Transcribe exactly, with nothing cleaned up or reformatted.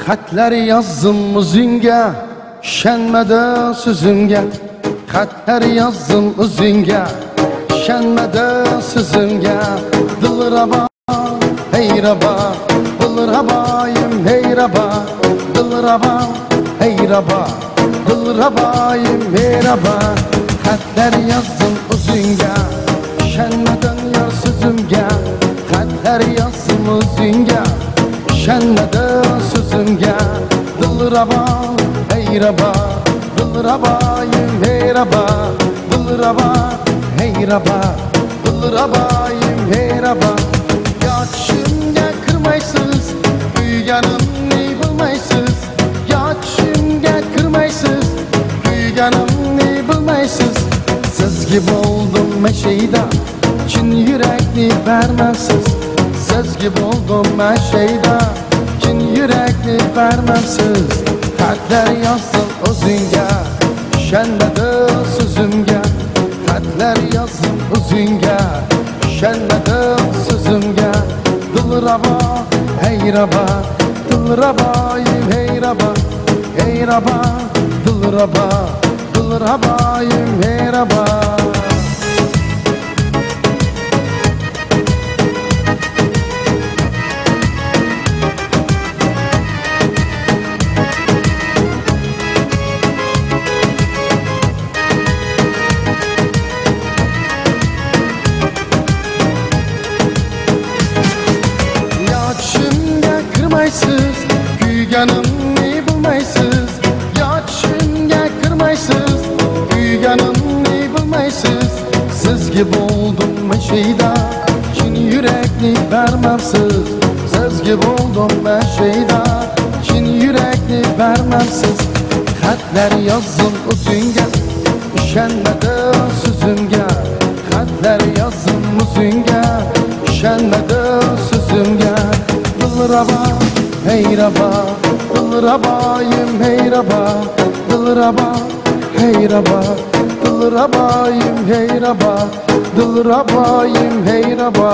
خەتلەر يازدىم ئۆزۈڭگە، ئىشەنمىدىڭ سۆزۈمگە. خەتلەر يازدىم ئۆزۈڭگە، ئىشەنمىدىڭ سۆزۈمگە. دىلرەبا، ھەيرەبا، دىلرەبايىم ھەيرەبا، دىلرەبا، ھەيرەبا، دىلرەبايىم ھەيرەبا. خەتلەر يازدىم ئۆزۈڭگە، ئىشەنمىدىڭ يار سۆزۈمگە. خەتلەر يازدىم ئۆزۈڭگە، ئىشەنمىدىڭ سۆزۈمگە. دىلرەبا، ھەيرەبا، دىلرەبايىم ھەيرەبا، دىلرەبا، ھەيرەبا، دىلرەبايىم ھەيرەبا. يا چۈشۈمگە كىرمەيسىز، كۆيگىنىمنى بىلمەيسىز. يا چۈشۈمگە كىرمەيسىز، كۆيگىنىمنى بىلمەيسىز. سىزگە بولدۇم مەن شەيدا، چىن يۈرەكنى بەرمەمسىز. سىزگە بولدۇم مەن شەيدا، چىن يۈرەكنى بەرمەمسىز. خەتلەر يازدىم ئۆزۈڭگە، ئىشەنمىدىڭ سۆزۈمگە. خەتلەر يازدىم ئۆزۈڭگە، ئىشەنمىدىڭ سۆزۈمگە. دىلرەبا، ھەيرەبا، دىلرەبايىم ھەيرەبا، ھەيرەبا، دىلرەبا، دىلرەبايىم ھەيرەبا. يا چۈشۈمگە كىرمەيسىز، كۆيگىنىمنى بىلمەيسىز. يا چۈشۈمگە كىرمەيسىز، كۆيگىنىمنى بىلمەيسىز. سىزگە بولدۇم مەن شەيدا، چىن يۈرەكنى بەرمەمسىز. سىزگە بولدۇم مەن شەيدا، چىن يۈرەكنى بەرمەمسىز. خەتلەر يازدىم ئۆزۈڭگە، ئىشەنمىدىڭ سۆزۈمگە. خەتلەر يازدىم ئۆزۈڭگە، ئىشەنمىدىڭ سۆزۈمگە. دىلرەبا، ھەيرەبا، دىلرەبايىم ھەيرەبا، دىلرەبا، ھەيرەبا، دىلرەبايىم ھەيرەبا، دىلرەبايىم ھەيرەبا.